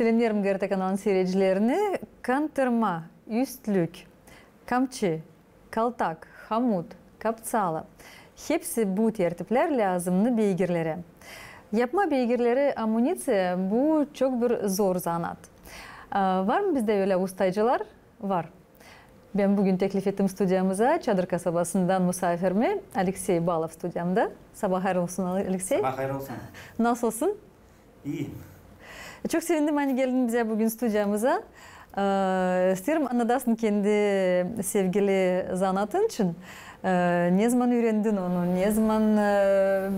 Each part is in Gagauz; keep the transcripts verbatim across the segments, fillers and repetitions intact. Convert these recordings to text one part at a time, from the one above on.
Selemneerim GRT kanalın siredicilerini. Kantırma, üstlük, kamçı, kaltak, hamut, kaptsala. Hepsi bu tertiplär lääzımnı beygirlerä. Yapmaa beygirleri amuniţiya, bu çok bir zor zanaat. A, var mı bizdä ölä ustaycılar? Var. Bän büün teklif ettim studiyamıza, Çadır kasabasından musaafirimi Aleksey Balov studiyamda. Sabaa hayır olsun, Aleksey. Sabaa hayır olsun. Nasılsın? İi. Çok sevindim, ani geldin bizä büün studiyamıza. E, isteerim, annadasın kendi sevgili zanaatın için. E, nezaman üürendin onu, nezaman, e,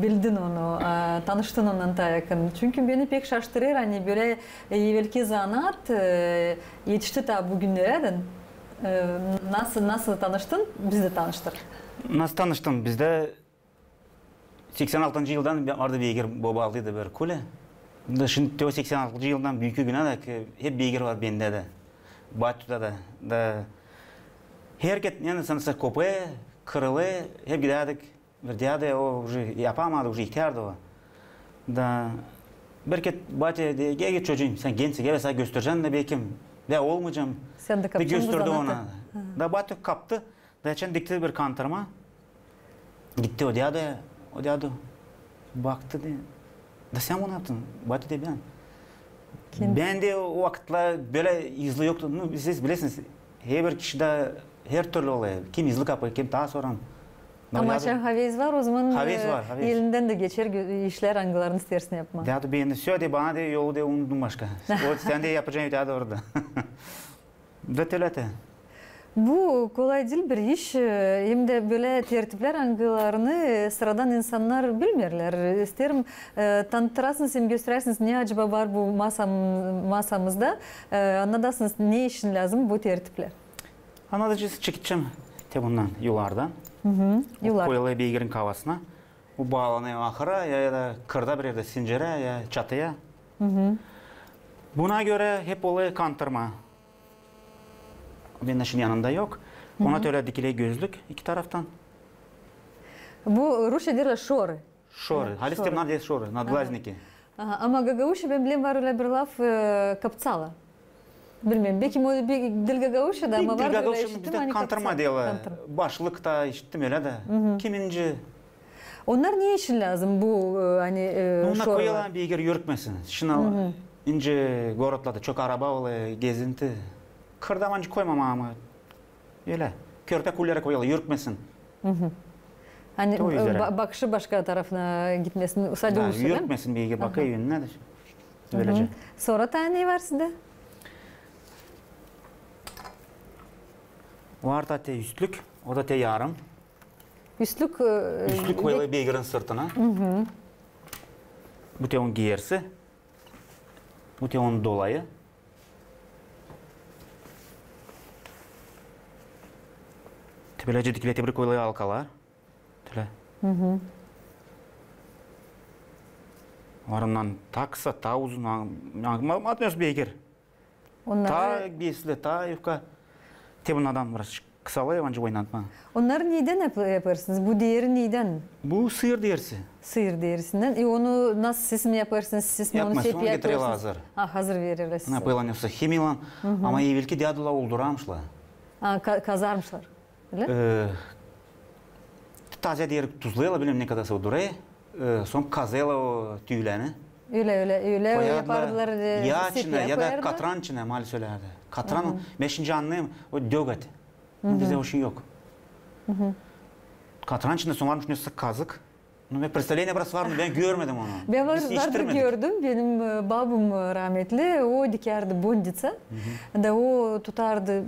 bildin onu, e, tanıştın onunnan taa yakın? Çünkü beni pek şaştırêr, ani bölä, e, evelki zanaat, e, etişti taa büünkülerä dän. E, nasıl, nasıl tanıştın? Bizi dä tanıştır. Nasıl tanıştım? Bizdä seksän altıncı yıldan be-, vardı beygir, boba aldıydı bir Kule. Da şindi te o seksän altıncı yıldan büünkü günä dä ki, hep beygir var bendä dä. Batüda da. Da herket, ne sansa, kopêr, kırılêr, hep gidärdik. Bir dädä o uje yapamadı, uje ihtärdı o. Da bir kerä batü deer: "Gel, gel, çocuum, sän gençsin, gel, bän sana gösterecäm da, bekim bän olmayacam." Sän dä kaptın bu zanaatı. Da gösterdi ona. Da batü kaptı. Da açan dikti bir kantırma. Gitti o dädä, o dädä baktı da: "Da sän bunu yaptın?" Batü deer: "Bän." Bendä o vakıtlar bölä izli yoktu. Nu, siz bilersiniz, herbir kişidä hertürlü olêr. Kim izli kapêr, kim taa sora. Ama açan haves var, ozaman, haves e, var, haves. Elindän dä geçer gö-, işlär, angılarını isteersin yapmaa. Dädä beni söldü bana da, yolu da unuttum başka. O sän dä yapacan, dädä, orada. Da tölä te. Bu kolay diil bir iş, e, hem dä bölä tertiplär, angılarını, e, sıradan insannar bilmeerlär. İsteerim, e, tanıttırsınız hem gösterärsiniz, ne acaba var bu masam-, masamızda. E, annadasınız, ne için lääzım bu tertiplär. Annadacez, çekecäm te bundan yulardan. Hı hı, yular. Koyulêr beygirin kafasına. Bu baalanêr ahıra, ya, ya da kırda bir erdä, sincerä, ya çatıya. Hı hı. Buna görä hep olêr kantırma. Bendä şindi yanımda yok. Hı hı. Ona tölä dikiler gözlük iki taraftan. Bu rusça deerlär şorı. Şorı. Halis te bunnar deer şorı, nadglazniki. Aha, ama gagauzça, bän bilerim, var ölä bir laf, e, kaptsala. Bilmeerim, bekim o bir diil gagauzçada, ama var ölä, işittim, ani kaptsala. Kantırma deerlär. Başlık ta işittim ölä dä. Kiminci. Onnar ne için lääzım bu, e, ani, e, şoralar? Onnar koyêrlar, beygir yürkmesin. Şindi ince gorodlarda çok araba olêr, gezinti. Kırda ancak koymamaa, ama ölä. Körpä kullerä koyêrlar, yürkmesin. Ani, e, ba-, bakışı başka tarafına gitmesin, sade ulusal, yürkmesin, beygir bakêr önünä dä. Bölecä. Sora taa ne var sizdä? Var taa te üstlük, o da te yarım. Üstlük, e, üstlük koyêrlar beygirin sırtına. Bu te onun giyerisi. Bu te onun dolayı. Te bölecä dikiler, te bir koyêrlar alkalar. Tölä. Var ondan taa kısa, taa uzun, ma-, ma-, matmez beygir. Taa besli, taa yufka. Te bundan biraz kısalêr, ancak oynatmaa. Onnarı neydən yap-, yapêrsınız? Bu deeri neydən? Bu sıyır deerisi. Sıyır deerisindän. E, onu nasıl, siz mi yapêrsınız? Siz mi onu sepiyä koyêrsınız? Yapmaz, onu getirerlär hazır. Ha, hazır verirlär sizä. Yapêrlar nasıl himiyaylan. Ama evelki dädular oldurarmışlar. Ha, ka-, kazarmışlar. Ölä? E, tazä deeri tuzlêrlar, bilmeerim, ne kadar sora durêr. E, sora kazêrlar o tüüleni. Ölä, ölä, ölä yapardılar, e, yağ içinä ya da katran içinä, malä sölärdä. Katran, bän şindi annêêrım, o dögöt. Bizä o şey yok. Katran içinä, sora var nasıl kazık. Nu, bän predstavleniya biraz var, nu, bän görmedim onu. Bän var, vardı, gördüm. Benim, e, babum, e, rahmetli, o dikärdi bonditsa. Da o tutardı, m,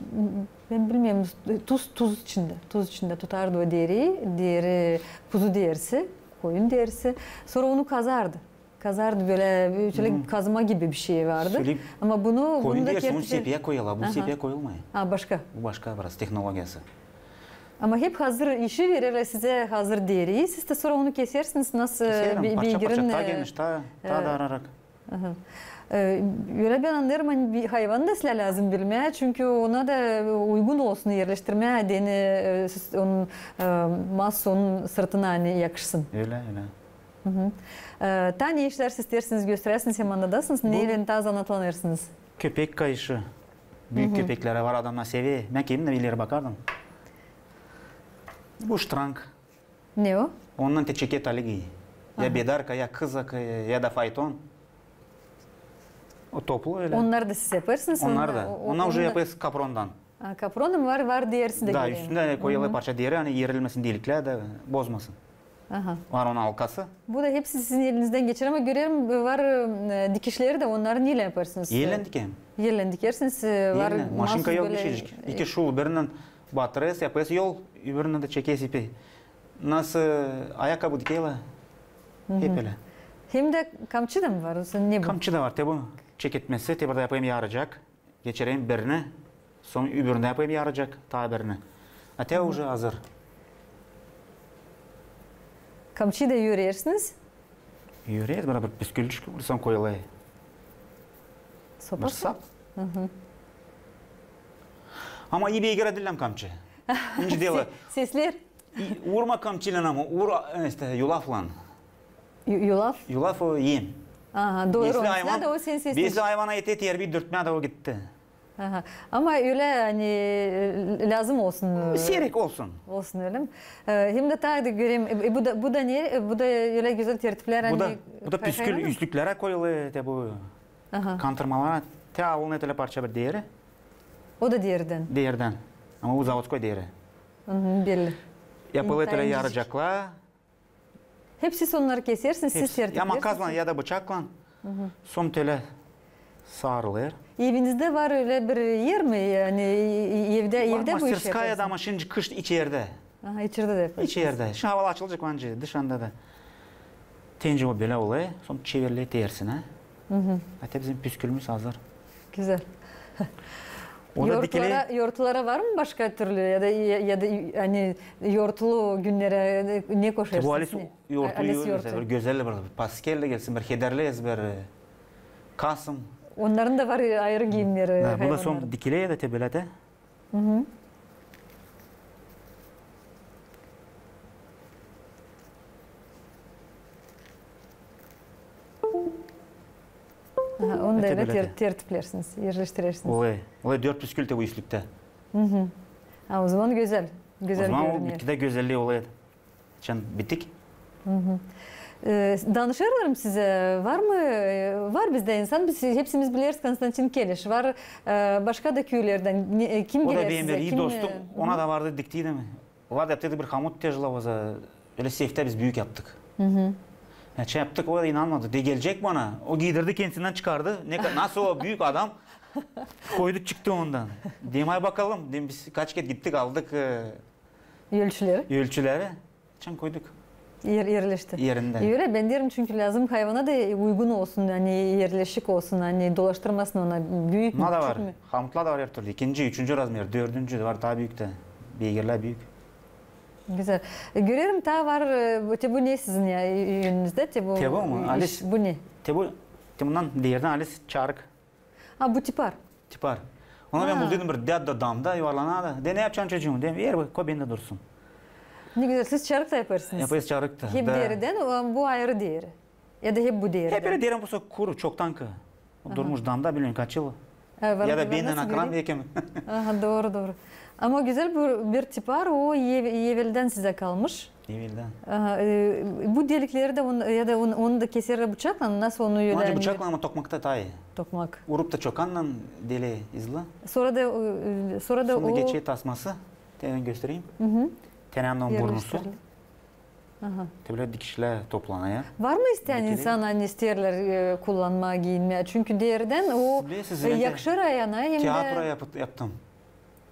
bän bilmeerim, tuz, tuz içindä. Tuz içindä tutardı o deeriyi, deeri, kuzu deerisi, koyun deerisi. Sora onu kazardı. Kazardı bölä, bölä kazma gibi bir şey vardı. Ama bunu, koyun bunu da deerisi, onu sepiyä koyêrlar, bu sepiyä koyulmêêr. Ha, başka. Bu başka biraz tehnologiyası. Ama hep hazır işi verirlär sizä, hazır deeriyi. Siz dä sora onu kesersiniz, nasıl beygirin, taa geniş, taa, taa dararak. Aha. E, ölä bän annêêrım, ani bir hayvan da sizä lääzım bilmää, çünkü ona da uygun olsun erleştirmää deyni, e, siz onun, e, masa onun sırtına, ani yakışsın. Ölä, ölä. E, taa ne işlär siz isteersiniz gösteräsiniz hem annadasınız, neylän taa zanaatlanêrsınız? Köpek kayışı. Büük köpeklerä var, adamnar sever. Bän kendim dä ileri bakardım. Bu ştrang. Ne o? Ondan te çeket alêr. Ya bedarka, ya kızak, ya da fayton. O toplu ölä. Onnar da siz yapêrsınız? Onnar da. Onnar uje yapêrız kaprondan. A, kaprondan var, var derisi dä. Da, üstündä koyêrlar parça deri, ani erilmesin, deliklär dä bozmasın. Var onun alkası. Bu da hepsi sizin elinizdän geçer, ama görerim, var, e, dikişleri dä, onnarı neylän yapêrsınız? Ellän dikerim. Ellän dikersiniz, e, var. Ellän. Maşinka yok, dikişecik. İki şul birindän batırêrsın, yapêrsın yol, öbüründän dä çekersin ipi. Nasıl ayakkabı dikeler. Hep ölä. Hem dä kamçı da mı var? Ne bu? Kamçı da var. Te bu çeketmesi, te burada yapêrım yarıcak. Geçireyim birini, sora öbüründä yapêrım yarıcak, taa birini. A te uje hazır. Kamçıyı da ürersiniz? Üreeriz, bana bir püskülcük vursam koyulêr. Sopa. Bir sap. Ama ii beygir diil kamçı. İnci deli. Sesleer. Vurma kamçılan ama, vur, işte, yulaflan. Yulaf? Yulaf o em. Aha, dooru. Beslä ayvan, da o senin sesin. Beslä ayvanı, eti terbiye etmää dä o gitti. Aha. Ama ölä, ani, e, lääzım olsun. Seyrek olsun. Olsun, ölä mi? E, hem dä taa da göreyim, e, bu da, bu da ne? E, bu da ölä gözäl tertiplär, bu da, ani bu da püskül üstlüklerä koyulêr, te bu kandırmalara. Te alınêr ölä parça bir deri. O da deridän. Deridän. Ama bu zavodskoy deri. Belli. Yapılêr ölä yarıcaklar. Hepsi onnarı kesersiniz, siz tertiplersiniz. Ya makaslan, ya da bıçaklan. Sora ölä sarılêr. Evinizdä var ölä bir er mi? Yani evdä, evdä bu işi yapêrsınız? Var masterskaya da, ama şindi kış içerdä. Aha, içerdä dä yapêrsınız. İçerdä. Şindi havalar açılacek, onca dışarda da. Te inci o bölä olêr, sora çeviriler tersinä. Hatta bizim püskülümüz hazır. Gözäl. O da dikilä. Yortulara, yortulara var mı başka türlü ya da, ya da, ani yortulu günnerä ne koşêrsınız? Te bu alis yortu, alis yortu. Bir gözäl bir paskel dä gelsin, bir hederli, bir, e, kasım. Onnarın da var ayırı giyimneri. Bu da sora dikilä ya da te bölä te. Aha, onu da ölä ter-, tertiplersiniz, erleştirersiniz. Olêr, olêr dört püskül te bu üstlüktä. A, o zaman gözäl, gözäl görüner. O zaman o bitkidä gözällii olêr. Çan bitik. E, danışêrlar mı sizä? Var mı? E, var bizdä insan, biz hepsimiz bileriz Konstantin Keliş. Var, e, başka da küülerdän. Ne, e, kim geler sizä? O da benim bir ii dostum, e, ona da vardı diktiydim. Var da yaptıydı bir hamut tejlavoza, ölä seftä biz büük yaptık. Ya, şey yaptık, o da inanmadı. De gelecek bana. O giydirdi, kendisindän çıkardı. Ne ka-, nasıl o büük adam? Koydu, çıktı ondan. Dedim, ay bakalım. Dedim, biz kaç kere gittik, aldık, e, ölçüleri. Ölçüleri. Çan koyduk. Er-, erleşti. Erindä. Ölä, bän deerim, çünkü lääzım hayvana da uygun olsun, ani erleşik olsun, ani dolaştırmasın ona, büük mü, küçük mü? Hamutlar da var her türlü. İkinci, üçüncü razmer, dördüncü var, taa büük tä. Beygirlär büük. Gözäl. E, görerim, taa var, e, te bu ne sizin ya, önünüzdä, te bu iş, bu ne? Te bu, te bundan deridän alis çarık. A, bu tipar. Tipar. Onu bän buldum bir dä-, dä damda, yuvarlanardı. De, ne yapacan, çocuum? Dedim, ver bu, koy bendä dursun. Ne gözäl, siz çarık da yapêrsınız. Yapêrız çarık da. Hep deridän, bu ayırı deri. Ya da hep bu deridän. Hep ölä deridän, bu kuru, çoktanki. Durmuş damda, bilmeerim kaç yıl. Ya da bendän akran belki. Aha, dooru, dooru. Ama gözäl bir, bir tipar, o ev-, eveldän sizä kalmış. Eveldän. Aha, e, bu delikleri dä on-, ya da on-, onu da keserlär bıçaklan, nasıl onu ölä? Onca bıçaklan, ama tokmakta taa ii. Tokmak. Urup da çokannan deli izli. Sora da, e, sora da o geçer tasması. Te bän göstereyim. Tenännän burnusu. Aha. Te bölä dikişlär toplanêr. Var mı isteyän insan, ani isteerlär, e, kullanmaa, giinmää? Çünkü deridän o, e, yakışêr ayana hem dä. Teatro yapıp-, yaptım.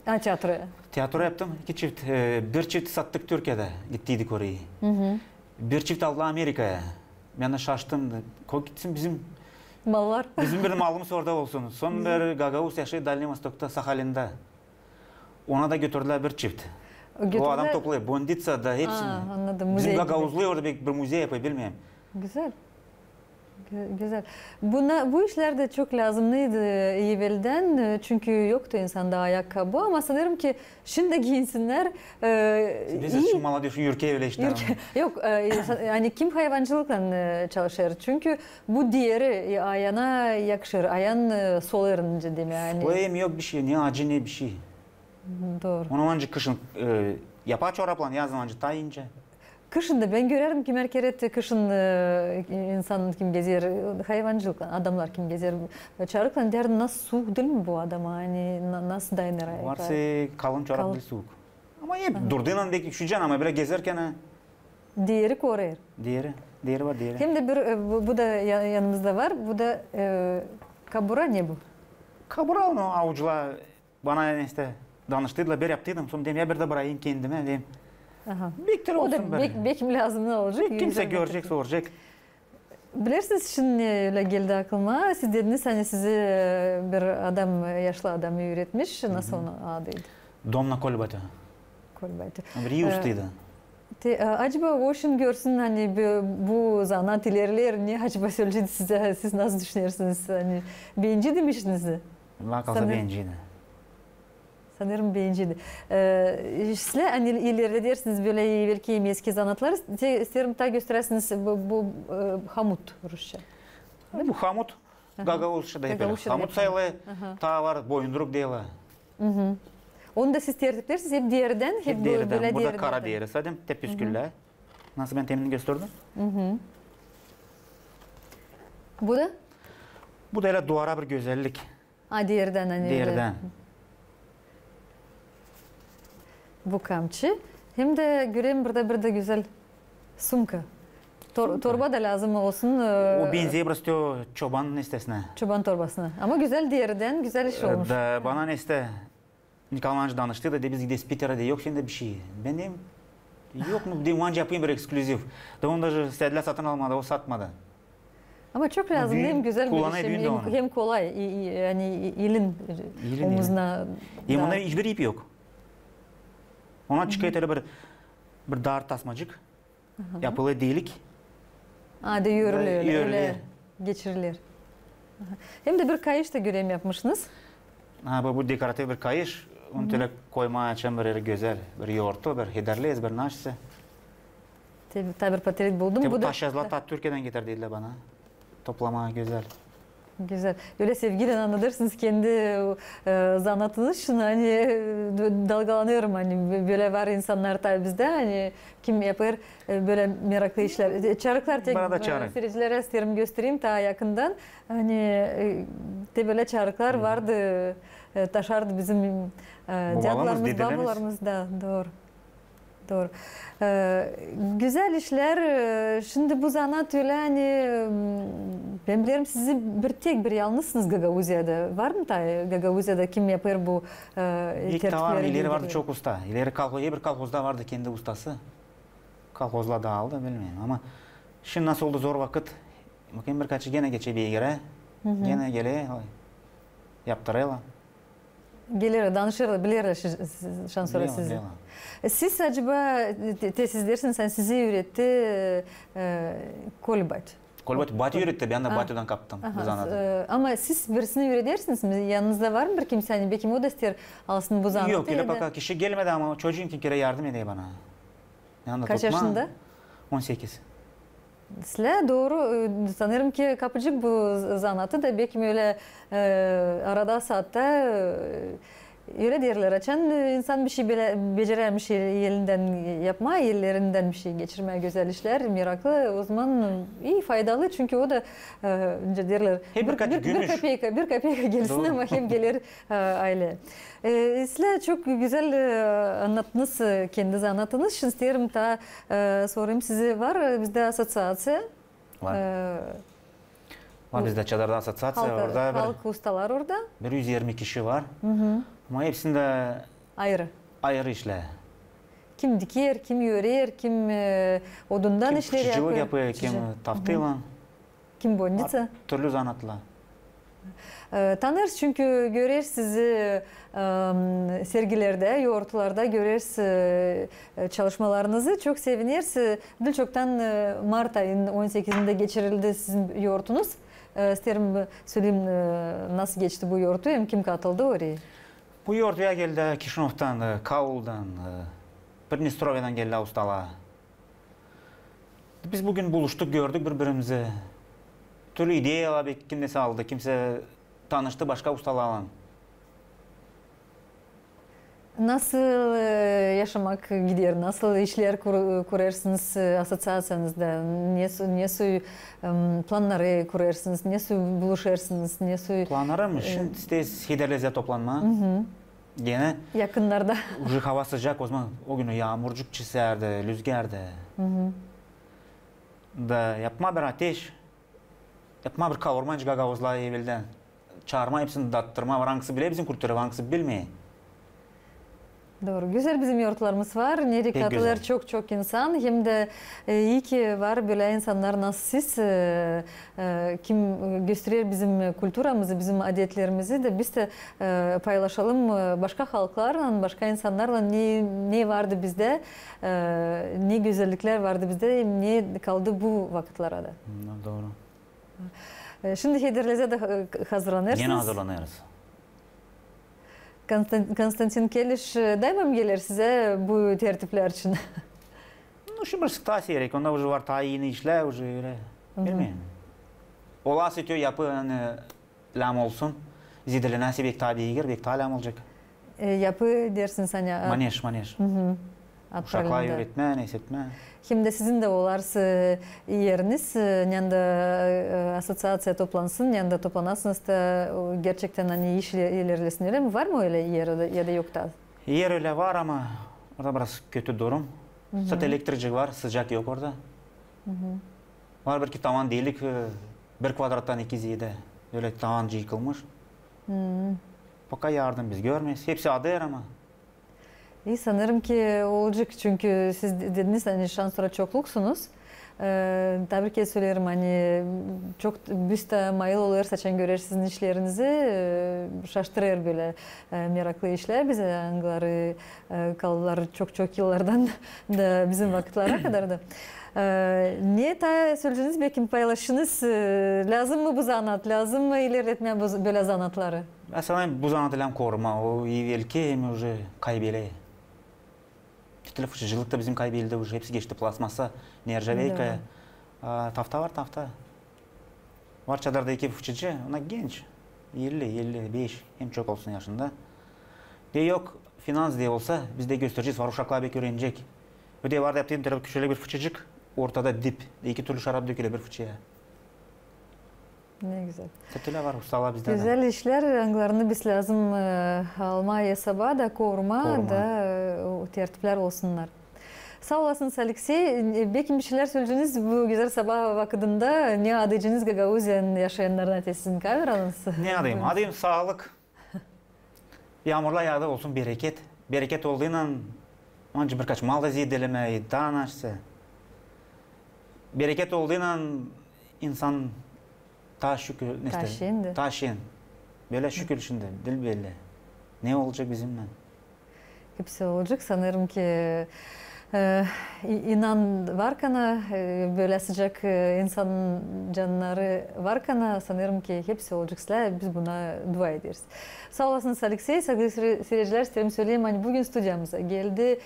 A, teatro. Teatro yaptım. İki çift, e, bir çift sattık Türkiyedä. Gittiydik orayı. Bir çift aldılar Amerikaya. Bän dä şaştım. Koy gitsin bizim mallar. Bizim bir malımız orada olsun. Sora bir gagauz yaşêêr Daljnıy Vostokta, Sahalindä. Ona da götürdülär bir çift. O adam toplêêr bonditsä da hepsini. A, annadım. Bizim gagauzlu orada bir, bir muzey yapêr, bilmeerim. Gözäl. Gü-, gözäl. Buna, bu işlerdä çok lääzımnıydı eveldän, e, çünkü yoktu insanda ayakkabı, ama sanêrım ki şindi giyinsinnär, e, bilä, şindi maladös yürkey ölä iştän. Yok, e, insan, ani kim hayvancılıklan, e, çalışêr? Çünkü bu deeri, e, ayana yakışêr, ayan, e, solêr nicä demää, ani. Hem yok bişey, ne acı, ne bişey. Dooru. Onu ancak kışın, e, yapar çoraplan, yazın ancak taa incä. Kışın da bän görärdim ki, her kerä kışın, e, insan kim gezer, e, hayvancılıklan, adamnar kim gezer, e, çarıklan, deerdim, nasıl suuk diil mi bu adama, ani na-, nasıl dayanêr? Varsa kalın çorap diil suuk. Ama hep durdunan belki üşüyecän, ama bilä gezärkän, ha. Deeri korêêr. Deeri, deeri var, deeri. Hem dä bir, e, bu, bu da ya-, yanımızda var, bu da, e, kobura, ne bu? Kobura, onu avucula Bana neysä danıştıydılar, bir yaptıydım, sora deerim, ya bir dä burayı kendimä, deerim. Aha. Bektir olsun bir. O da bek-, bekim lääzım ne olacek? Kimsä görecek, soracek. Bilersiniz, şindi ölä geldi aklıma, siz dediniz, ani sizi, e, bir adam, e, yaşlı adam üüretmiş, nasıl onun adıydı? Domna Kolbati. Kolbati. Bir ii ustaydı. Te, e, acaba o şindi görsün, ani bu, bu zanaat ilerleer, ne acaba söleyecek sizä, siz nasıl düşünersiniz, ani beeneceydi mi işinizi? Vakıfta beeneceydi. Sanêrım, beeneceydi. E, sizlär, ani ilerledersiniz bölä evelki hem eski zanaatları, te, isteerim taa gösteräsiniz bu, bu, e, hamut rusça. Bu hamut, gagauzça da hep ölä. Hamut sayılêr, taa var, boyundruk deerlär. Onu da siz tertiplersiniz hep deeridän, hep bu, deeridän, bölä deeridän. Burada kara deeri, zaten te püsküllär. Nasıl bän temin gösterdim? Bu da? Bu da ölä duvara bir gözellik. A, deeridän, ani ölä. Deeridän. Bu kamçı. Hem dä görerim burada bir dä gözäl sumka. Tor-, torba da lääzım olsun, e, o benzey biraz te çoban nestäsinä. Çoban torbasına. Ama gözäl deeridän, gözäl iş olmuş. Da bana neysä Nikolay İvanoviç danıştı da, dedi, biz gideriz Piterä, dedi, yok sendä bişey. Bän deerim, yok mu, deerim, ancak yapayım bir eksklüziv. Da onu da istedilär satın almaa, o satmadı. Ama çok lääzım, hem gözäl bir iş, hem, hem kolay, i-, i-, ani i-, elin omuzuna. Hem onda hiçbir ip yok. Ona çıkêr ölä bir, bir dar tasmacık. Yapılêr delik. A, da örülür, ölä geçirilir. Hem dä bir kayış da görerim yapmışsınız. Ha, bu, bu dekorativ bir kayış. Onu ölä koymaa açan bir gözäl, bir yortu, bir hederli, bir naşse. Te, taa bir portret buldum. Te bu taşyazılar taa Türkiyedän getirdiler bana. Toplamaa gözäl. Gözäl. Ölä sevgiylän annadêrsınız kendi, e, zanaatınız için, ani, e, dalgalanêrım, ani bö-, bölä var insannar taa bizdä, ani kim yapêr, e, bölä meraklı işlär. E, çarıklar, te, e, siiredicilerä isteerim göstereyim taa yakından. Ani, e, te bölä çarıklar vardı, e, taşardı bizim, e, dädularımız, babalarımız da, dooru. Dooru. E, gözäl işlär. E, şindi bu zanaat ölä, ani, m, bän bilerim, siz bir tek, bir yalnızsınız Gagauziyada. Var mı taa Gagauziyada kim yapêr bu, e, tertipleri? İleri vardı çok usta. İleri kolho-, herbir kolhozda vardı kendi ustası. Kolhozlar daaldı, bilmeerim. Ama şindi nasıl oldu zor vakıt. Bakayım, birkaçı genä geçer Beygirä. Genä geler, yaptırêrlar. Gelerlär, danışêrlar, bilerlär şi-, şi-, şansora sizi. Bilerlär, bilerlär. E, siz acaba, te, te siz deersiniz, ani sizi üüretti, e, Kolbat. Kolbat, bati üüretti, bän dä batidän kaptım bu zanaatı. E, ama siz birisini üüredersiniz mi? Yanınızda var mı bir kimsä, ani bekim o da isteer alsın bu zanaatı? Yok, ölä poka kişi gelmedi, ama çocuum iki kerä yardım eder bana. Kaç yaşında? On sekiz. Sizlär, dooru, e, sanêrım ki kapacek bu z-, zanaatı da, bekim ölä, e, arada saatta, e, ölä deerlär, açan, e, insan bişey bile-, becerermiş el-, elindän yapmaa, ellerindän bişey geçirmää, gözäl işlär, meraklı, ozaman, e, ii, faydalı, çünkü o da, e, nicä deerlär, bir, bir, bir kopeyka, bir kopeyka gelsin, ama hem geler, e, aylää. E, sizlär çok gözäl, e, annattınız, e, kendi zanaatınız. Şindi isteerim taa, e, sorayım sizi, var, e, bizdä asosiaţiya. Var. E, var bizdä Çadarda asosiaţiya, orada bir halk ustalar orada. Bir üz irmi kişi var. Ama hepsindä ayırı, ayırı işlär. Kim diker, kim örer, kim, e, odundan işlär yapêr. Kim pişicillik yapêr, kim taftaylan. Kim bonditsa. Türlü zanaatlar. E, tanırız, çünkü göreriz sizi, e, sergilerdä, yortularda göreriz, e, e, çalışmalarınızı. Çok sevineriz. E, diil çoktan, e, mart ayın on sekizindä geçirildi sizin yortunuz. E, isteerim, e, söleyim, e, nasıl geçti bu yortu, hem kim katıldı oraya? Bu yortuya geldi Kişinövdan, e, Kauldan, e, Pridnestrovyeden geldi ustalar. Biz büün buluştuk, gördük biri-birimizi. Türlü ideyalar, beki kimsä aldı, kimsä tanıştı başka ustalarlan. Nasıl, e, yaşamak gider, nasıl işlär kur-, kurêrsınız, e, asosiaţiyanızda? Nesoy, nesoy, em, plannarı kurêrsınız, nesoy buluşêrsınız, nesoy... Plannarı mı? E, şindi isteeriz Hederlezä toplanmaa. Genä. Yakınnarda. Uje hava sıcak, o zaman o gün yaamurcuk çisärdi, lüzgärdi. Da yapmaa bir ateş, yapmaa bir kavurma, gagauzlar eveldän. Çaarmaa, hepsini dattırmaa, var angısı biler bizim kultura, var angısı bilmeer. Dooru. Gözäl bizim yortularımız var. Neredä katılêr çok-çok insan. Hem dä, e, ii ki var bölä insannar nasıl siz, e, e, kim, e, gösterer bizim kulturamızı, bizim adetlerimizi da biz dä, e, paylaşalım, e, başka halklarlan, başka insannarlan ne, ne vardı bizdä, e, ne gözälliklär vardı bizdä, ne kaldı bu vakıtlara da. Dooru. E, şindi Hederlezä dä, e, hazırlanêrsınız. Genä hazırlanêrız. Konstan-, Konstantin Keliş, e, daima mı geler sizä bu tertiplär için? Nu, şindi bir sık taa siirek, onda uje var taa eni işlär, uje ölä. Bilmeerim. Olası tü yapı, ani lääzım olsun. Zedelenärsä, beki taa beygir, beki taa lääzım olacek. E, yapı deersiniz, ani... Manež, manež. Uşakları üüretmää, neysä etmää. Hem dä sizin dä olarsa, e, eriniz, e, nända, e, asosiaţiya toplansın, nända toplanasınız da, o, gerçektän, ani iş ile-, ilerlesin, ölä mi? Var mı ölä er ya da, ya da yok taa? Er ölä var, ama orada biraz kötü durum. Sat elektricik var, sıcak yok orada. Var bir-iki tavan delik, e, bir kvadrattan iki zeedä. Ölä tavan cıyılmış. Poka yardım biz görmeeriz. Hepsi adêr ama. İi, sanêrım ki olacek, çünkü siz de-, dediniz, ani şansora çokluksunuz. E, taa bir kerä söleerim, ani çok büst mayıl olêr, saçan görer sizin işlerinizi, e, şaştırêr bölä, e, meraklı işlär bizä, angıları, e, kaldılar çok-çok yıllardan da bizim vakıtlara kadar da. E, ne taa söleyeceniz, beki paylaşınız, e, lääzım mı bu zanaat, lääzım mı ilerletmää bu z-, bölä zanaatları? Bän sanêrım, bu zanaatı lääzım korumaa, o evelki hem uje kaybelä. Fıçıcılık da bizim kaybeldi uje, hepsi geçti plastmasa, nerjaveykaya. A, tafta var, tafta. Var Çadırda iki fıçıcı, ona genç, elli, elli beş, hem çok olsun yaşında. Deyni yok, finans deyni olsa, biz dä gösterecez, var uşaklar beki üürenecek. Öde var da yaptım, bir küçük bir fıçıcık, ortada dip, iki türlü şarap döküler bir fıçıya. Ne gözäl. Satılêr, var ustalar bizdä dä. Gözäl işlär, angılarını biz lääzım, e, almaa esaba da, korumaa da, e, o tertiplär olsunnar. Saa olasınız, Aleksey. E, beki bir şeylär söleyeceniz bu gözäl sabaa vakıdında, ne adaycınız Gagauziyanın yaşayannarına te sizin kameranız? Ne adayım? Adayım saalık. Yaamurlar yaadı, olsun bereket. Bereket olduuynan, onca birkaç mal da zeedelemää, taa nasıl. Bereket olduuynan insan taa şükür, neysä, taa şen. Bölä şükür şindi, diil bellä. Ne olacek bizimnän? Hepsi olacek, sanêrım ki, e, i-, inan varkana, e, bölä sıcak, e, insan cannarı varkana, sanêrım ki, hepsi olacek islää, biz buna dua ederiz. Saa olasınız, Aleksey. Saygılı seyir-, seyircilär, isteerim söleyim, ani büün studiyamıza geldi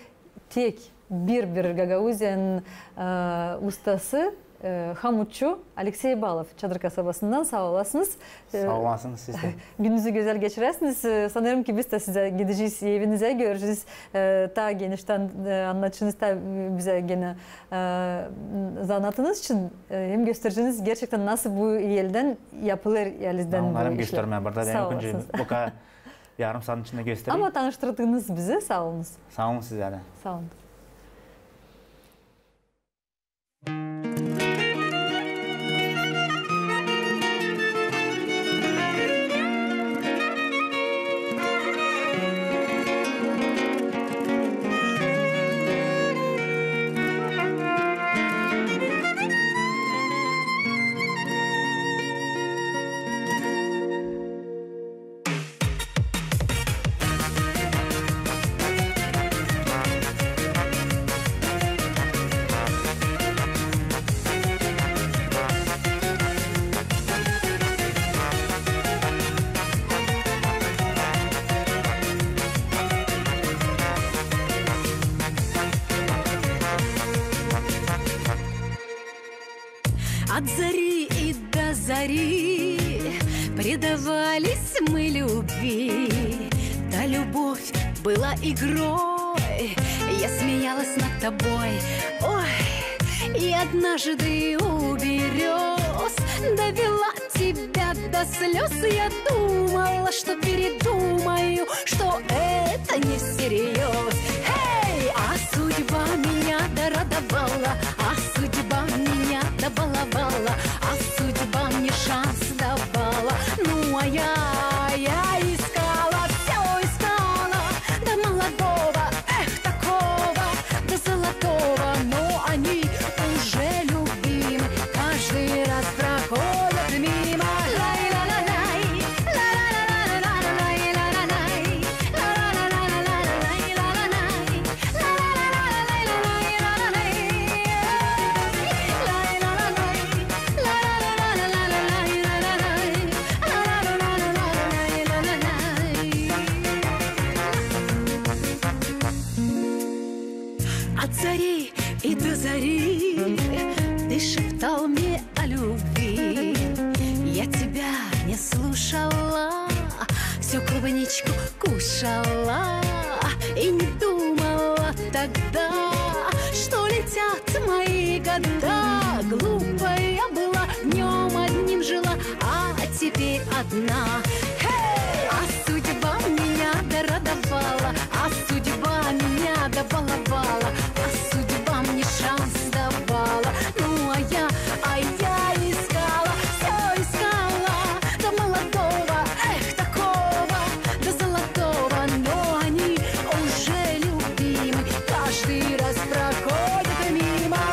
tek bir, bir Gagauziyanın, e, ustası, e, hamutçu Aleksey Balov, Çadır kasabasından. Saa olasınız. E, saa olasınız siz dä. Gününüzü gözäl geçiräsiniz. E, sanêrım ki, biz dä sizä gidecez evinizä, görecez. E, taa geniştän, e, annadacınız taa, e, bizä genä, e, zanaatınız için, e, hem göstereceniz gerçektän nasıl bu eldän yapılêr, elizdän bu işlär. Onarım göstermää burada. Saa olasınız. Bän yok önce bu kadar yarım saatın içindä göstereyim. Ama tanıştırdınız bizi, saa olunuz. Saa olun sizä dä. Saa olun. От зари и до зари предавались мы любви. Та любовь была игрой, я смеялась над тобой. Ой, и однажды у берёз довела тебя до слёз. Я думала, что передумаю, что это не всерьёз. Эй! А судьба меня дорадовала, а судьба меня добаловала, а судьба мне шанс давала. Ну, а я, я искала, всё искала, да молодого, эх, такого, да золотого, но они уже любимы, каждый раз проходят мимо. Лай-ла-ла-лай, ла-ла-ла-ла-ла-ла-лай, ла-ла-ла-ла-ла-лай, ла-ла-ла-ла-лай. От зари и до зари ты шептал мне о любви. Я тебя не слушала, всю клубничку кушала и не думала тогда, что летят мои года. Глупая была, днём одним жила, а теперь одна. Эй! А судьба меня дорадовала, а судьба меня добаловала, а судьба мне шанс давала. Ну, а я, а я искала, всё искала, да молодого, эх, такого, да золотого, но они уже любимы, каждый раз проходят мимо.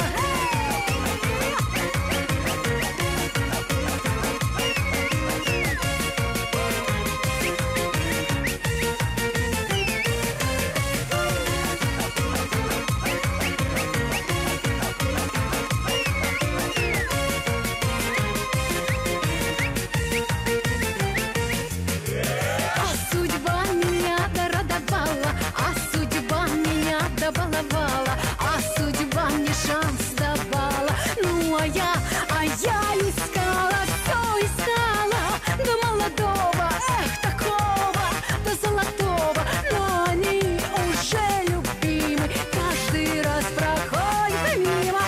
А судьба меня дорадовала, а судьба меня добаловала, а судьба мне шанс давала. Ну, а я, а я искала, всё искала, да молодого, эх, такого, да золотого, но они уже любимы, каждый раз проходят мимо.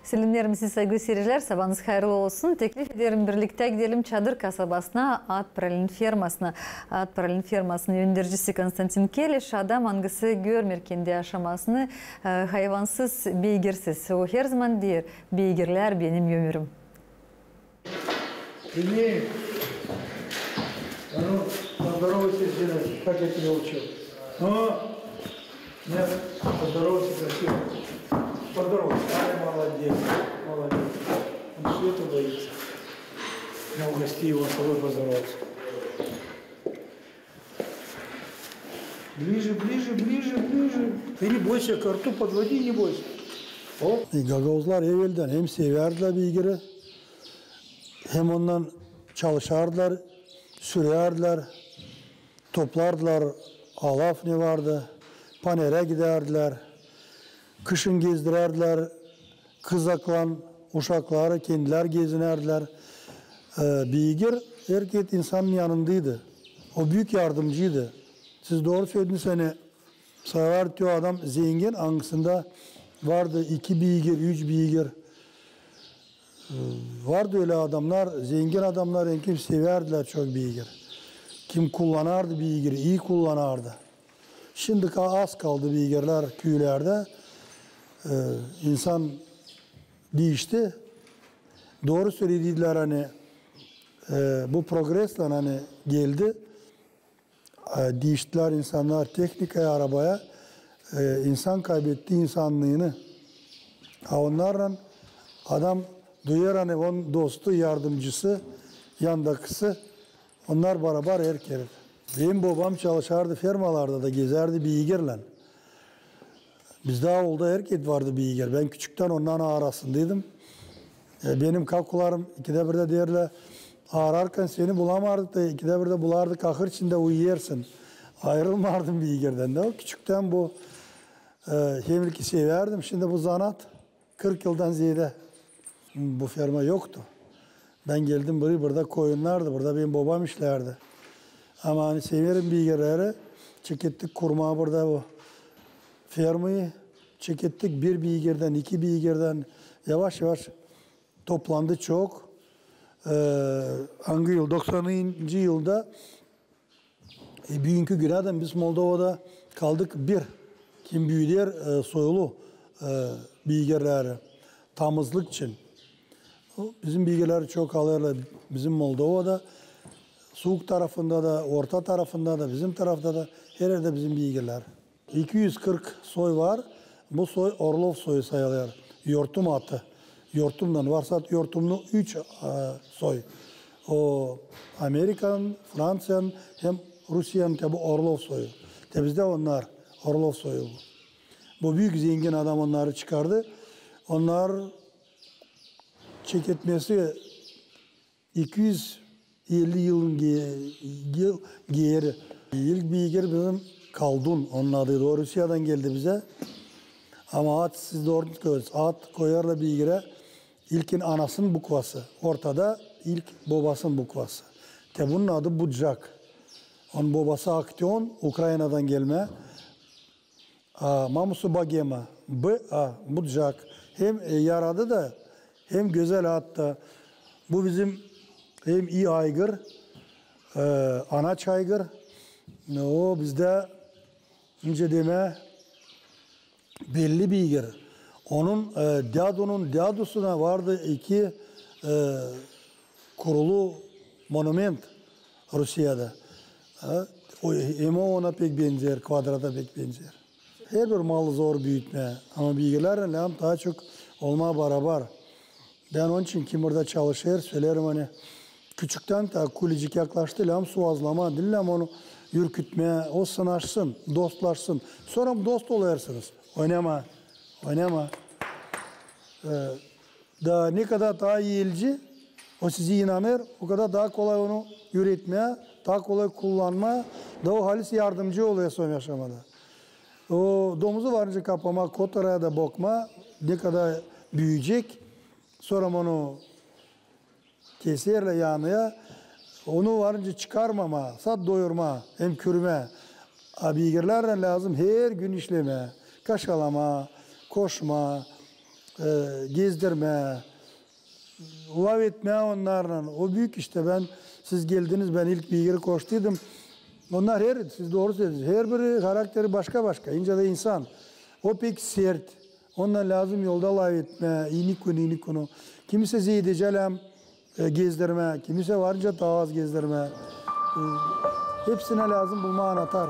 Selämneerim sizi, saygılı siiricilär, sabaanız hayırlı olsun. Teklif ederim, birliktä gidelim Çadır kasabasına, At Pralin fermasına. At Pralin fermasının öndercisi Konstantin Keliş, adam, angısı görmeer kendi yaşamasını, e, hayvansız, beygirsiz. O herzaman deer: beygirlär benim ömürim. Прими. А ну, поздоровайся, Зина, как я тебя учил. Ну, нет, поздоровайся красиво. Поздоровайся. Ай, молодец, молодец. Он света боится. Ну, угости его, с тобой поздороваться. Ближе, ближе, ближе, ближе. Ты не бойся, ко рту подводи, не бойся. О. E, gagauzlar eveldän hem sevärdilär beygiri, hem ondan çalışardılar, sürärdilär, toplardılar, alaf ne vardı, panerä gidärdilär, kışın gezdirärdilär, kızaklan, uşakları, kendilär gezinärdilär. E, beygir herkerä insanın yanındaydı. O büük yardımcıydı. Siz dooru sölediniz, ani sayılar te o adam zengin, angısında vardı iki beygir, üç beygir. E, vardı ölä adamnar, zengin adamnar, hem kim sevärdilär çok beygir. Kim kullanardı beygiri, ii kullanardı. Şindi ka-, az kaldı beygirlär küülerdä. E, insan diişti. Dooru söledilär, ani, e, bu progreslan, ani, geldi. E, diiştilär insannar tehnikaya, arabaya. E, insan kaybetti insannıını. A onnarlan adam duyêr, ani onun dostu, yardımcısı, yandakısı, onnar barabar herkerä. Benim bobam çalışardı fermalarda da, gezärdi biigerlän. Bizdä aulda herkez vardı biiger. Bän küçüktän onnarın arasındaydım. E, benim kakularım ikidä birdä deerlär, ararkan seni bulamardık da, ikidä birdä bulardık, ahır içindä uyuyêrsın. Ayırılmardım biigerdän dä. O küçüktän bu, e, hem ilki sevärdim. Şindi bu zanaat kırk yıldan zeedä bu ferma yoktu. Bän geldim burayı, burada koyunnardı, burada benim bobam işlärdi. Ama ani severim biigerleri, çekettik kurmaa burada bu fermayı, çekettik bir biigerdän, iki biigerdän, yavaş-yavaş toplandı çok. E, angı yıl, doksanıncı yılda, e, büünkü günädän biz Moldovada kaldık bir, kim büüder, e, soylu, e, biigerleri tamızlık için. O, bizim biigerleri çok alêrlar bizim Moldovada, suuk tarafında da, orta tarafında da, bizim tarafta da, her erdä bizim biigerler. İki üz kırk soy var. Bu soy Orlov soyu sayılêr. Yortum atı. Yortumdan var, sade yortumlu üç, e, soy. O Amerikan, Franţiyanın hem Rusiyanın, te bu Orlov soyu. Te bizdä onnar Orlov soyu bu. Bu büük zengin adam onnarı çıkardı. Onnar çeketmesi iki üz elli yılın ge-, yıl geeri. İlk biiger bizim Kaldun, onun adıydı. O Rusiyadan geldi bizä. Ama ad, siz dooru söleersiniz, ad koyarlar biigere ilkin anasının bukvası, ortada ilk bobasının bukvası. Te bunun adı Bucak. Onun bobası Akteon, Ukrainadan gelmä. A, mamusu Bogema. B A, Bucak. Hem, e, yaradı da, hem gözäl ad da. Bu bizim hem ii aygır, e, anaç aygır. O bizdä, nicä demää, belli biiger. Onun, e, dädunun dädusuna vardı iki, e, kurulu monument Rusiyada. Ha, o, hem o ona pek benzeer, kvadrata pek benzeer. Herbir malı zor büütmää, ama biigerlärlän lääzım taa çok olmaa barabar. Bän onun için, kim burada çalışêr, söleerim, ani küçüktän taa kulecik yaklaştı, lääzım suvazlamaa, diil lääzım onu ürkütmää, o sınaşsın, dostlaşsın. Sora dost olêrsınız. Oynamaa, oynamaa. E, Da ne kadar taa ii elci, o sizi inanêr, o kadar taa kolay onu üüretmää, taa kolay kullanmaa, da o halis yardımcı olêr soy yaşamada. O domuzu varınca kapamaa, kotora ya da bokmaa, ne kadar büüyecek, sora onu keserlär yanına, onu varınca çıkarmamaa, sade doyurmaa hem kürmää. A biigerlärlän lääzım her gün işlemää, kaşalamaa, koşmaa, e, gezdirmää, laf etmää onnarlan. O büük iş. Bän, siz geldiniz, bän ilk biigeri koştuydım. Onnar her, siz dooru söleediniz, herbiri harakteri başka-başka, nicä dä insan. O pek sert. Ondan lääzım yolda laf etmää, inikunu, inikunu. Kimisä zeedecä lääzım e, gezdirmää, kimisä varınca taa az gezdirmää. E, hepsinä lääzım bulmaa anatar.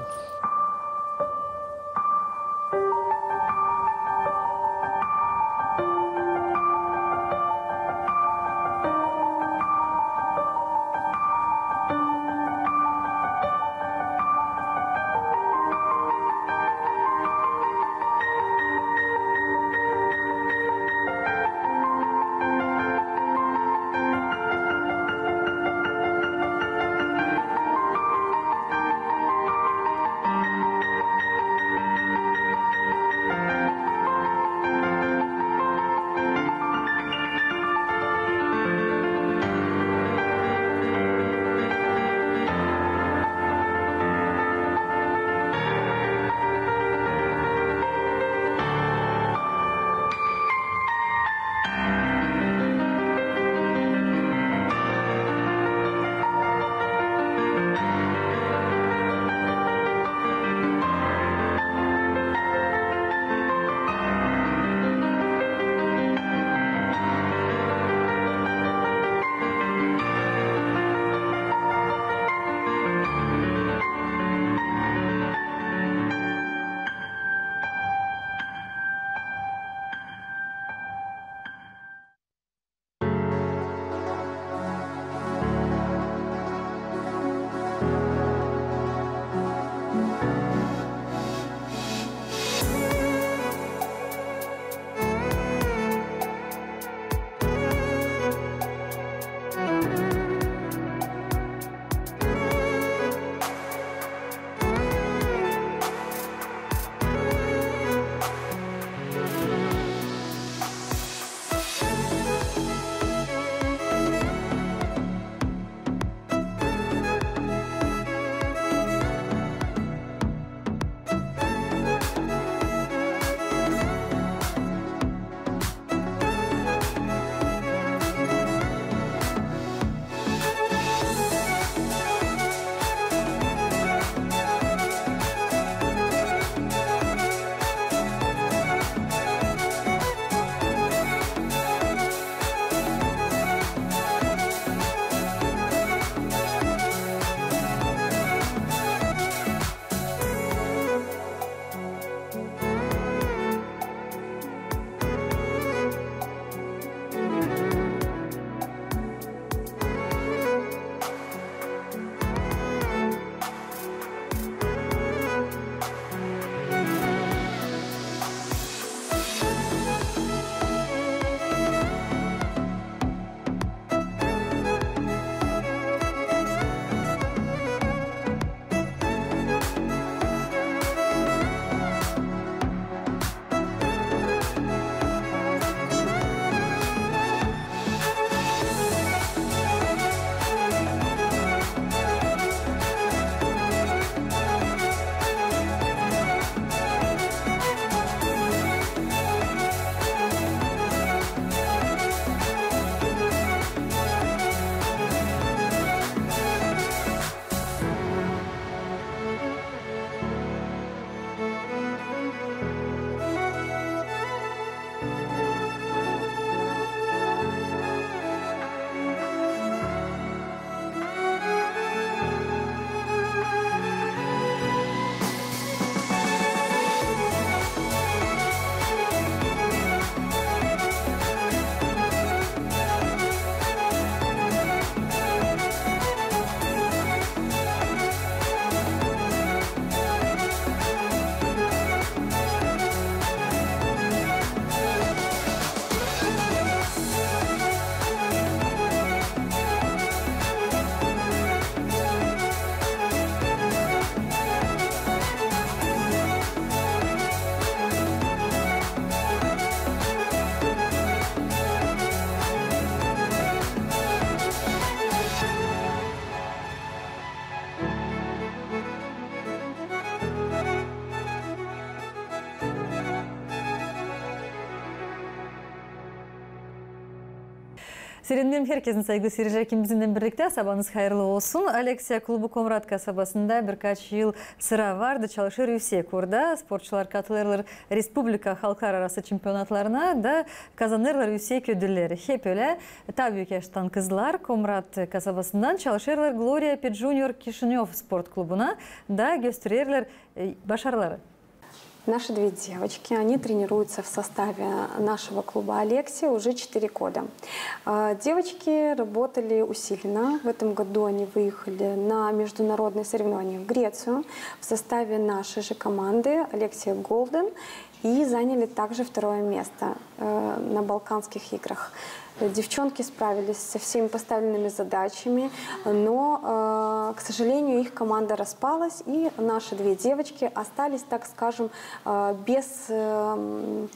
Selämneerim herkezi, saygılı siredicilär, kim bizimnän birliktä. Sabaanız hayırlı olsun. Aleksiya klubu Komrat kasabasında birkaç yıl sıra vardı çalışêr üüsek. Orada sportçular katılêrlar respublika, halklararası çempionatlarına da kazanêrlar üüsek ödülleri. Hep ölä, taa büük yaştan kızlar Komrat kasabasından çalışêrlar Gloria Pet Junior Kişinöv sport klubuna da göstererlär, e, başarıları. Наши две девочки, они тренируются в составе нашего клуба «Алексия» уже четыре года. А, девочки работали усиленно. В этом году они выехали на международные соревнования в Грецию в составе нашей же команды «Алексия Голден» и заняли также второе место, э, на Балканских играх. Девчонки справились со всеми поставленными задачами, но, э, к сожалению, их команда распалась, и наши две девочки остались, так скажем, э, без, эм,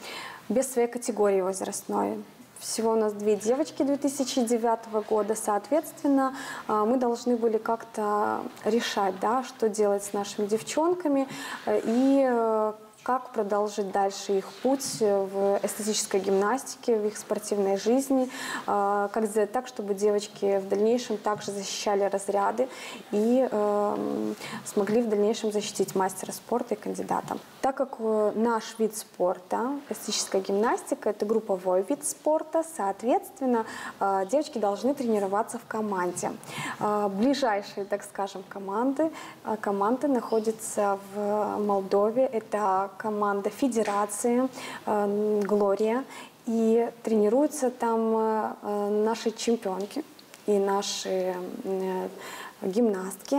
без своей категории возрастной. Всего у нас две девочки две тысячи девятого года, соответственно, э, мы должны были как-то решать, да, что делать с нашими девчонками, э, и, э, как продолжить дальше их путь в эстетической гимнастике, в их спортивной жизни, а, как сделать так, чтобы девочки в дальнейшем также защищали разряды и, эм, смогли в дальнейшем защитить мастера спорта и кандидата. Так как, э, наш вид спорта, эстетическая гимнастика, это групповой вид спорта, соответственно, э, девочки должны тренироваться в команде. Э, ближайшие, так скажем, команды А, команда находится в Молдове. Это команда федерации, э, «Глория». И тренируются там, э, наши чемпионки и наши, э, гимнастки,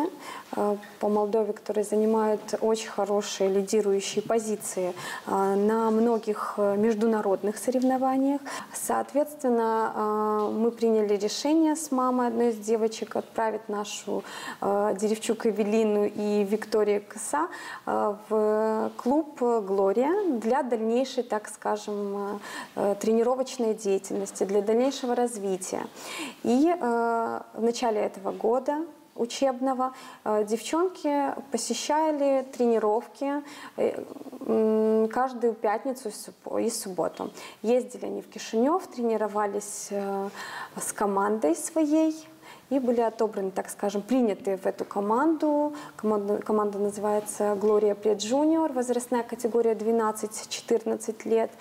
э, по Молдове, которые занимают очень хорошие лидирующие позиции, э, на многих, э, международных соревнованиях. Соответственно, э, мы приняли решение с мамой одной из девочек отправить нашу, э, деревчук Эвелину и Викторию Кыса, э, в клуб «Глория» для дальнейшей, так скажем, э, тренировочной деятельности, для дальнейшего развития. И, э, в начале этого года учебного, э, девчонки посещали тренировки, э, м, каждую пятницу и суб-, и субботу. Ездили они в Кишинёв, тренировались, э, с командой своей и были отобраны, так скажем, приняты в эту команду. Команда, команда называется «Глория Пред Джуниор», возрастная категория двенадцать-четырнадцать лет.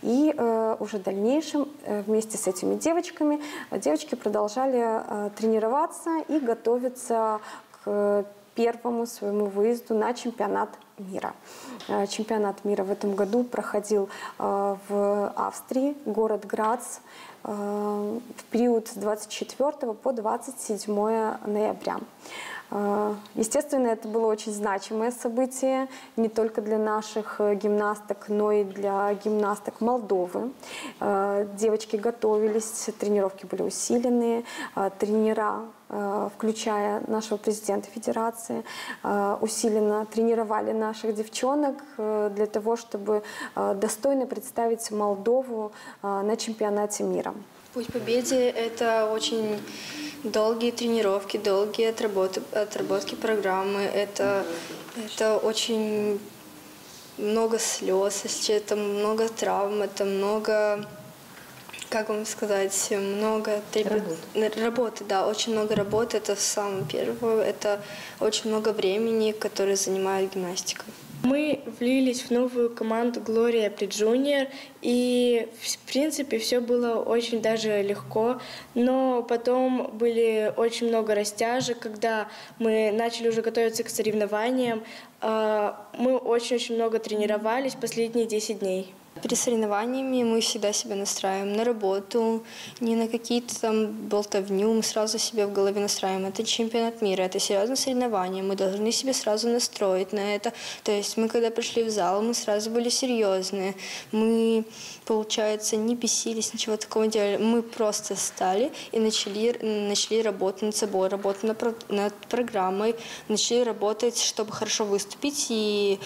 И, э, уже в дальнейшем, э, вместе с этими девочками, э, девочки продолжали, э, тренироваться и готовиться к первому своему выезду на чемпионат мира. Э, чемпионат мира в этом году проходил, э, в Австрии, город Грац, э, в период с двадцать четвёртого по двадцать седьмое ноября. Э, естественно, это было очень значимое событие не только для наших, э, гимнасток, но и для гимнасток Молдовы. Э, девочки готовились, тренировки были усилены, э, тренера, э, включая нашего президента федерации, э, усиленно тренировали наших девчонок, э, для того, чтобы, э, достойно представить Молдову, э, на чемпионате мира. Путь к победе — это очень долгие тренировки, долгие отработы-, отработки программы. Это, это очень много слёз, это много травм, это много, как вам сказать, много трепет-, работы, да, очень много работы. Это самое первое, это очень много времени, которое занимает гимнастика. Мы влились в новую команду «Глория Пред Джуниор», и, в принципе, всё было очень даже легко, но потом были очень много растяжек, когда мы начали уже готовиться к соревнованиям. А, мы очень-очень много тренировались последние десять дней. Перед соревнованиями мы всегда себя настраиваем на работу, не на какие-то там болтовню, мы сразу себе в голове настраиваем: это чемпионат мира, это серьёзное соревнование, мы должны себя сразу настроить на это. То есть мы, когда пришли в зал, мы сразу были серьёзные, мы, получается, не бесились, ничего такого не делали, мы просто встали и начали, начали работать над собой, работать над про-, над программой, начали работать, чтобы хорошо выступить. И,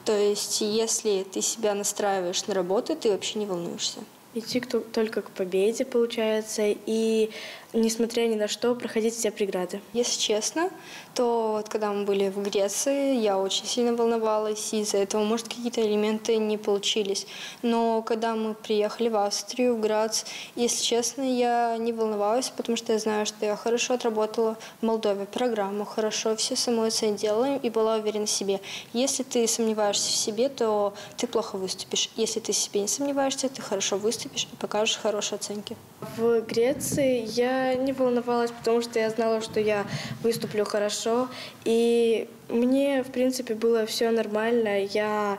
то есть, если ты себя настраиваешь на работу, ты вообще не волнуешься. Идти к ту-, только к победе, получается, и несмотря ни на что, проходить все преграды. Если честно, то вот когда мы были в Греции, я очень сильно волновалась из-за этого. Может, какие-то элементы не получились. Но когда мы приехали в Австрию, в Грац, если честно, я не волновалась, потому что я знаю, что я хорошо отработала в Молдове программу, хорошо все самой делаем и была уверена в себе. Если ты сомневаешься в себе, то ты плохо выступишь. Если ты в себе не сомневаешься, ты хорошо выступишь и покажешь хорошие оценки. В Греции я не волновалась, потому что я знала, что я выступлю хорошо. И мне, в принципе, было все нормально. Я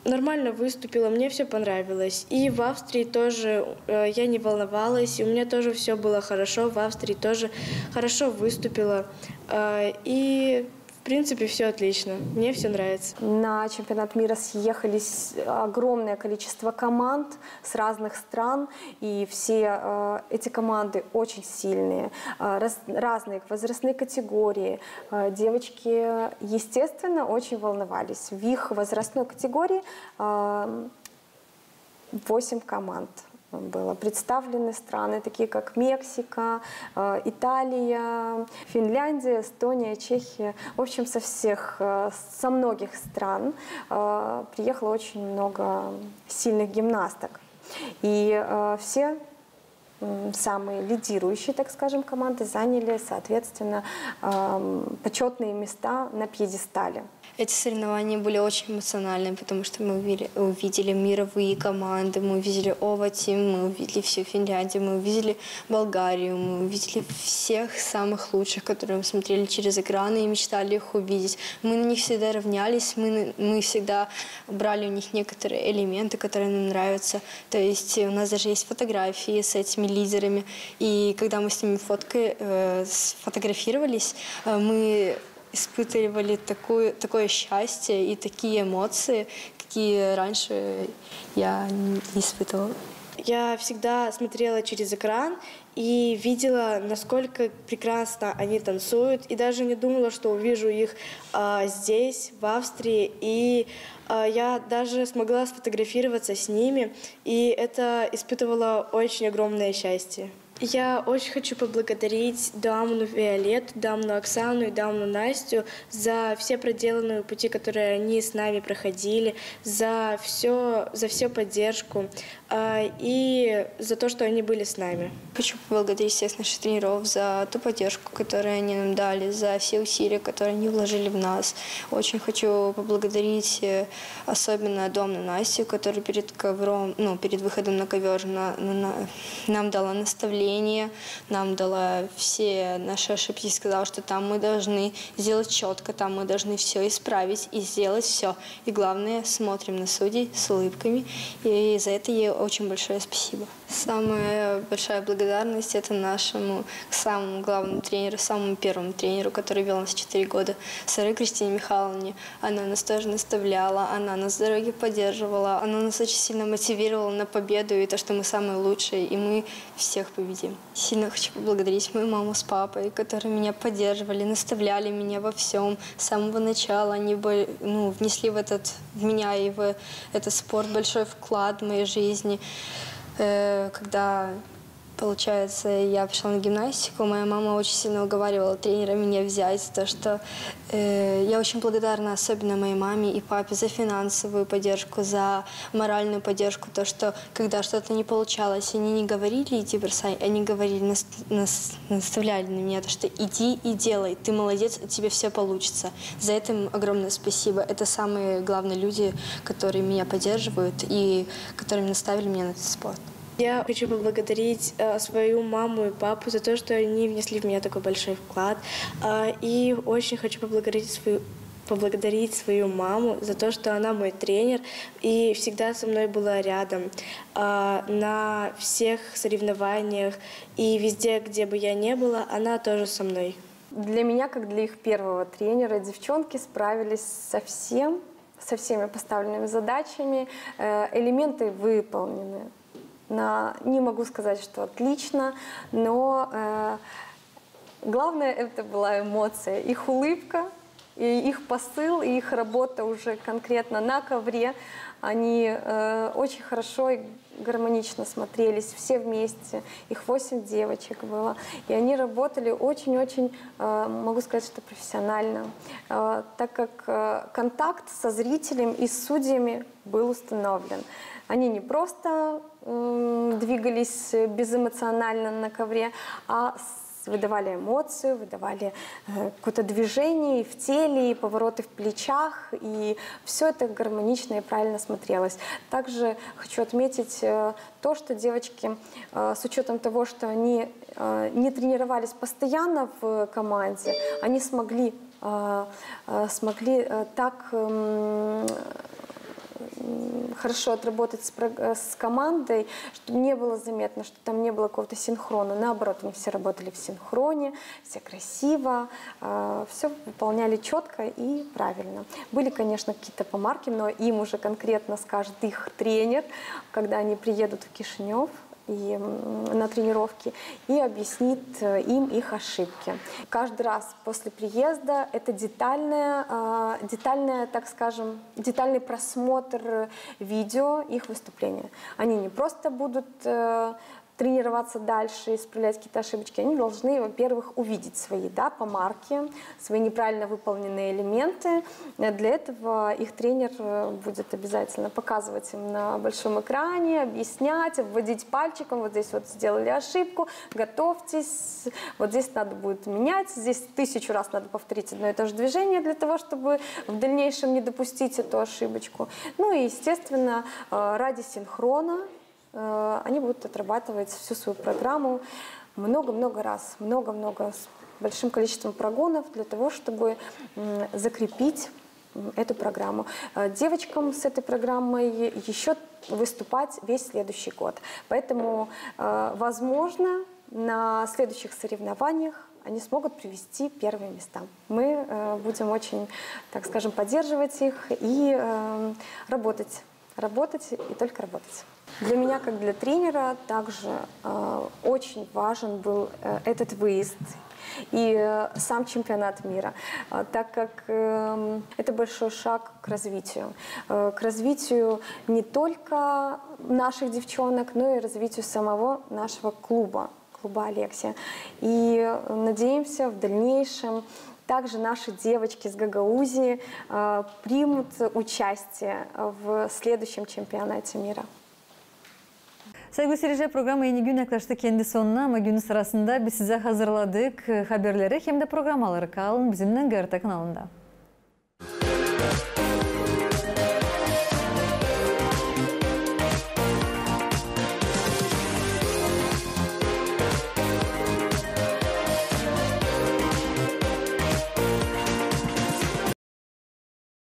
нормально выступила, мне все понравилось. И в Австрии тоже э, я не волновалась, и у меня тоже все было хорошо. В Австрии тоже хорошо выступила. Э, и В принципе, все отлично. Мне все нравится. На чемпионат мира съехались огромное количество команд с разных стран, и все э, эти команды очень сильные, э, раз- разные возрастные категории. Э, девочки, естественно, очень волновались. В их возрастной категории э, восемь команд было представлены, страны, такие как Мексика, э, Италия, Финляндия, Эстония, Чехия. В общем, со всех, э, со многих стран э, приехало очень много сильных гимнасток. И э, все м, самые лидирующие, так скажем, команды заняли, соответственно, эм, почётные места на пьедестале. Эти соревнования были очень эмоциональными, потому что мы увидели, увидели мировые команды, мы увидели Ова Тим, мы увидели всю Финляндию, мы увидели Болгарию, мы увидели всех самых лучших, которые мы смотрели через экраны и мечтали их увидеть. Мы на них всегда равнялись, мы, на- мы всегда брали у них некоторые элементы, которые нам нравятся. То есть у нас даже есть фотографии с этими лидерами. И когда мы с ними фоткали, э, сфотографировались, э, мы испытывали такую, такое счастье и такие эмоции, какие раньше я не испытывала. Я всегда смотрела через экран и видела, насколько прекрасно они танцуют, и даже не думала, что увижу их а, здесь, в Австрии, и а, я даже смогла сфотографироваться с ними, и это испытывала очень огромное счастье. Я очень хочу поблагодарить дамну Виолетту, дамну Оксану и дамну Настю за все проделанные пути, которые они с нами проходили, за все, за всю поддержку а, и за то, что они были с нами. Хочу поблагодарить всех наших тренеров за ту поддержку, которую они нам дали, за все усилия, которые они вложили в нас. Очень хочу поблагодарить э, особенно дамну Настю, которая перед ковром, ну, перед выходом на ковер на- на- на- нам дала наставление, нам дала все наши ошибки и сказала, что там мы должны сделать четко, там мы должны все исправить и сделать все. И главное, смотрим на судей с улыбками. И за это ей очень большое спасибо. Самая большая благодарность — это нашему самому главному тренеру, самому первому тренеру, который вел нас четыре года, сэры Кристине Михайловне. Она нас тоже наставляла, она нас с дороги поддерживала, она нас очень сильно мотивировала на победу и то, что мы самые лучшие, и мы всех победим. Сильно хочу поблагодарить мою маму с папой, которые меня поддерживали, наставляли меня во всем. С самого начала они бы, ну, внесли в этот, в меня и в этот спорт большой вклад в моей жизни. Э, когда, получается, я пришла на гимнастику, моя мама очень сильно уговаривала тренера меня взять, то что э, я очень благодарна особенно моей маме и папе за финансовую поддержку, за моральную поддержку, то что когда что-то не получалось, они не говорили: «Иди бросай», они говорили, нас- нас- наставляли на меня, то что: «Иди и делай, ты молодец, у тебя все получится». За это им огромное спасибо. Это самые главные люди, которые меня поддерживают и которые наставили меня на этот спорт. Я хочу поблагодарить э, свою маму и папу за то, что они внесли в меня такой большой вклад. А, и очень хочу поблагодарить свою поблагодарить свою маму за то, что она мой тренер и всегда со мной была рядом а, на всех соревнованиях и везде, где бы я не была, она тоже со мной. Для меня, как для их первого тренера, девчонки справились со всем, со всеми поставленными задачами. Э, Элементы выполнены. На, не могу сказать, что отлично, но э, главное — это была эмоция, их улыбка и их посыл, и их работа уже конкретно на ковре, они э, очень хорошо и гармонично смотрелись все вместе. Их восемь девочек было, и они работали очень-очень, э, могу сказать, что профессионально, э, так как э, контакт со зрителем и с судьями был установлен. Они не просто м, двигались безэмоционально на ковре, а с- выдавали эмоцию, выдавали э, какое-то движение и в теле, и повороты в плечах, и все это гармонично и правильно смотрелось. Также хочу отметить э, то, что девочки, э, с учетом того, что они э, не тренировались постоянно в команде, они смогли, э, э, смогли э, так м, м, хорошо отработать с, про- э, с командой, чтобы не было заметно, что там не было какого-то синхрона. Наоборот, они все работали в синхроне, все красиво, все выполняли четко и правильно. Были, конечно, какие-то помарки, но им уже конкретно скажет их тренер, когда они приедут в Кишинев и м, на тренировки, и объяснит э, им их ошибки. Каждый раз после приезда это детальная, э, детальная, так скажем, детальный просмотр видео их выступления. Они не просто будут э, тренироваться дальше, исправлять какие-то ошибочки, они должны, во-первых, увидеть свои да, помарки, свои неправильно выполненные элементы. Для этого их тренер э, будет обязательно показывать им на большом экране, объяснять, обводить пальчиком: вот здесь вот сделали ошибку, готовьтесь, вот здесь надо будет менять, здесь тысячу раз надо повторить одно и то же движение для того, чтобы в дальнейшем не допустить эту ошибочку. Ну и, естественно, э, ради синхрона э, они будут отрабатывать всю свою программу много-много раз, много-много с большим количеством прогонов для того, чтобы м, закрепить м, эту программу. Э, Девочкам с этой программой еще выступать весь следующий год. Поэтому, э, возможно, на следующих соревнованиях они смогут привести первые места. Мы э, будем очень, так скажем, поддерживать их и э, работать, работать и только работать. Для меня, как для тренера, также э, очень важен был э, этот выезд и э, сам чемпионат мира, э, так как эм, это большой шаг к развитию, э, к развитию не только наших девчонок, но и развитию самого нашего клуба, клуба «Алексия». И э, надеемся, в дальнейшем также наши девочки с Гагаузии э, примут участие в следующем чемпионате мира. Saygılı seyirciler, programma eni gün yaklaştı kendi sonuna, ama günün sırasında biz sizä hazırladık e, haberleri hem dä programmaları. Kalın bizimnän GRT kanalında.